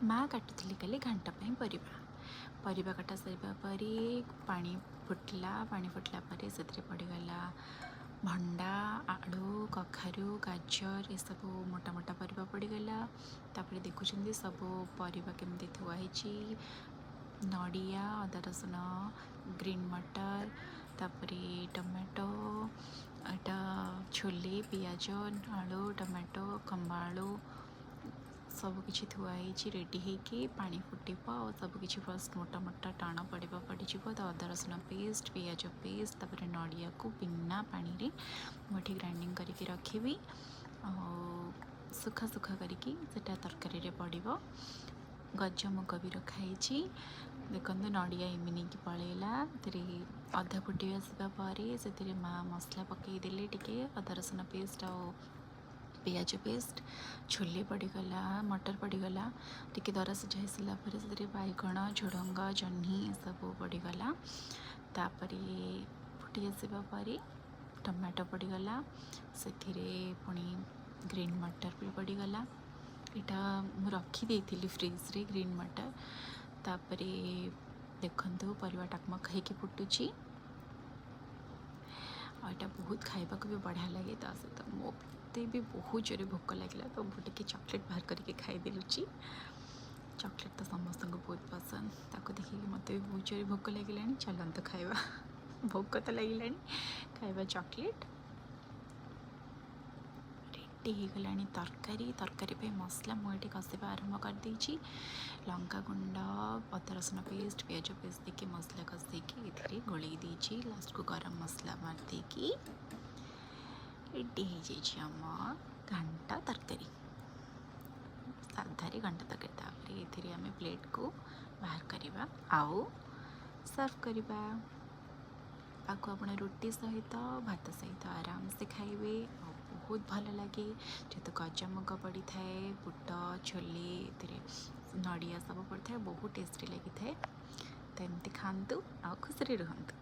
ମା କାଟୁଥିଲେ କାଲି ଘାଣ୍ଟ ପାଇଁ ପରିବା। ପରିବା କଟା ସରିବା ପରେ ପାଣି ଫୁଟିଲା। ପାଣି ଫୁଟିଲା ପରେ ସେଥିରେ ପଡ଼ିଗଲା ଭଣ୍ଡା, ଆଳୁ, କଖାରୁ, ଗାଜର, ଏସବୁ ମୋଟା ମୋଟା ପରିବା ପଡ଼ିଗଲା। ତାପରେ ଦେଖୁଛନ୍ତି ସବୁ ପରିବା କେମିତି ଥୁଆ ହେଇଛି। ନଡ଼ିଆ, ଅଦା, ରସୁଣ, ଗ୍ରୀନ୍ ମଟର, ତାପରେ ଟମାଟୋ, ଏଇଟା ଛୋଲେ, ପିଆଜ, ଆଳୁ, ଟମାଟୋ, ଖମ୍ବା ଆଳୁ, ସବୁକିଛି ଥୁଆ ହେଇଛି ରେଡ଼ି ହେଇକି। ପାଣି ଫୁଟିବ ଆଉ ସବୁକିଛି ଫାର୍ଷ୍ଟ ମୋଟା ମୋଟା ଟାଣ ପରିବା ପଡ଼ିଯିବ। ତ ଅଦା ରସୁଣ ପେଷ୍ଟ, ପିଆଜ ପେଷ୍ଟ, ତାପରେ ନଡ଼ିଆକୁ ବିନା ପାଣିରେ ମୁଁ ଏଠି ଗ୍ରାଇଣ୍ଡିଙ୍ଗ କରିକି ରଖିବି ଆଉ ଶୁଖା ଶୁଖା କରିକି ସେଇଟା ତରକାରୀରେ ପଡ଼ିବ। ଗଜମୁଗ ବି ରଖାହେଇଛି। ଦେଖନ୍ତୁ, ନଡ଼ିଆ ଏମିତି ନେଇକି ପଳେଇଲା। ଏଥିରେ ଅଧା ଫୁଟି ଆସିବା ପରେ ସେଥିରେ ମା ମସଲା ପକାଇଦେଲେ ଟିକେ, ଅଦା ରସୁଣ ପେଷ୍ଟ ଆଉ ପିଆଜ ପେଷ୍ଟ। ଛୋଲେ ପଡ଼ିଗଲା, ମଟର ପଡ଼ିଗଲା। ଟିକେ ଦର ସିଝା ହେଇସାରିଲା ପରେ ସେଥିରେ ବାଇଗଣ, ଝୁଡ଼ଙ୍ଗ, ଜହ୍ନି ଏସବୁ ପଡ଼ିଗଲା। ତାପରେ ଫୁଟି ଆସିବା ପରେ ଟମାଟୋ ପଡ଼ିଗଲା। ସେଥିରେ ପୁଣି ଗ୍ରୀନ୍ ମଟର ବି ପଡ଼ିଗଲା। ଏଇଟା ମୁଁ ରଖିଦେଇଥିଲି ଫ୍ରିଜରେ ଗ୍ରୀନ୍ ମଟର। ତାପରେ ଦେଖନ୍ତୁ, ପରିବା ଟକମକ ହେଇକି ଫୁଟୁଛି ଆଉ ଏଇଟା ବହୁତ ଖାଇବାକୁ ବି ବଢ଼ିଆ ଲାଗେ। ତା ସହିତ ମୋତେ ବି ବହୁତ ଜୋରେ ଭୋକ ଲାଗିଲା, ତ ମୁଁ ଟିକେ ଚକୋଲେଟ୍ ବାହାର କରିକି ଖାଇଦେଉଛି। ଚକୋଲେଟ୍ ତ ସମସ୍ତଙ୍କୁ ବହୁତ ପସନ୍ଦ। ତାକୁ ଦେଖିକି ମୋତେ ବି ବହୁତ ଜୋରେ ଭୋକ ଲାଗିଲାଣି। ଚାଲନ୍ତୁ ଖାଇବା। ଭୋକ ତ ଲାଗିଲାଣି, ଖାଇବା ଚକୋଲେଟ୍। ରେଡ଼ି ହେଇଗଲାଣି ତରକାରୀ। ତରକାରୀ ପାଇଁ ମସଲା ମୁଁ ଏଠି କଷିବା ଆରମ୍ଭ କରିଦେଇଛି। ଲଙ୍କା ଗୁଣ୍ଡ, ଅଦା ରସୁଣ ପେଷ୍ଟ, ପିଆଜ ପେଷ୍ଟ ଦେଇକି ମସଲା କଷେଇକି ଏଥିରେ ଗୋଳେଇ ଦେଇଛି। ଲାଷ୍ଟକୁ ଗରମ ମସଲା ମାରିଦେଇକି ରେଡ଼ି ହେଇଯାଇଛି ଆମ ଘାଣ୍ଟ ତରକାରୀ, ସାଧାରେ ଘାଣ୍ଟ ତରକାରୀ। ତାପରେ ଏଥିରେ ଆମେ ପ୍ଲେଟ୍କୁ ବାହାର କରିବା ଆଉ ସର୍ଭ କରିବା। ଆକୁ ଆପଣ ରୁଟି ସହିତ, ଭାତ ସହିତ ଆରାମସେ ଖାଇବେ ଆଉ ବହୁତ ଭଲ ଲାଗେ। ଯେହେତୁ ଗଜାମୁଗ ପଡ଼ିଥାଏ, ବୁଟ, ଛୋଲେ, ଏଥିରେ ନଡ଼ିଆ ସବୁ ପଡ଼ିଥାଏ, ବହୁତ ଟେଷ୍ଟି ଲାଗିଥାଏ। ତ ଏମିତି ଖାଆନ୍ତୁ ଆଉ ଖୁସିରେ ରୁହନ୍ତୁ।